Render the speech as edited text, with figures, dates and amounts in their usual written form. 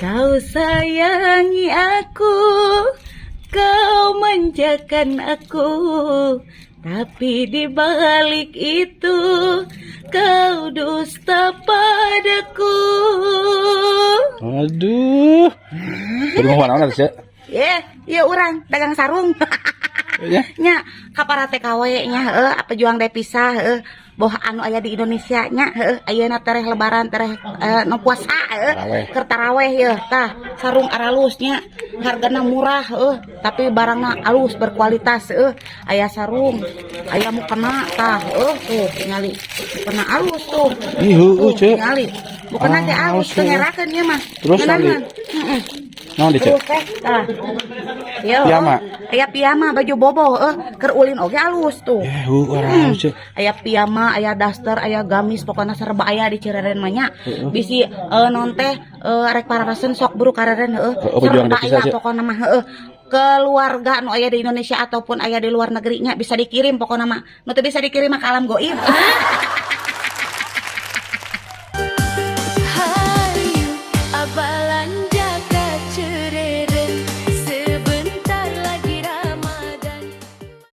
Kau sayangi aku, kau manjakan aku, tapi di balik itu kau dusta padaku. Aduh. Kudu mau naon atuh, Cek? Ye, iya urang dagang sarung. Ya. Nya ka para TKW nya, heueuh, pejuang devisa, heueuh, boh anu aya di Indonesia nya, heueuh, ayeuna tereh Lebaran, tereh nu puasa, heueuh, Taraweh. Keur taraweh yeuh. Tah, sarung aralus nya, hargana murah, heueuh, tapi barangna alus, berkualitas, heueuh. Aya sarung, aya mukena, tah, heueuh, tuh tingali mukena alus tuh. Ih, heueuh, Tuh, Cek. Tingali mukena teh Ah, alus, alus, teu heueuh. ngerakeun ieu mah. Terus Ngeunaheun. tali. Heeh. Naon di, Cek? Terus teh, tah. Yo, Piyama. Aya piyama, baju bobo, heueuh, keur ulin oge alus tuh. Eh, heueuh, alus, Cek. Aya piyama, aya daster, aya gamis, pokoknya serba aya di Cireren mah nya. Bisi non teh rek pararesen, sok buru kareren, heueuh. Heeh, pejuang Serba devisa, aya Cek. Pokokna mah, heueuh. Keluarga nu aya di Indonesia ataupun aya di luar negeri nya bisa dikirim pokokna mah. Nu teu bisa dikirim mah ka alam goib.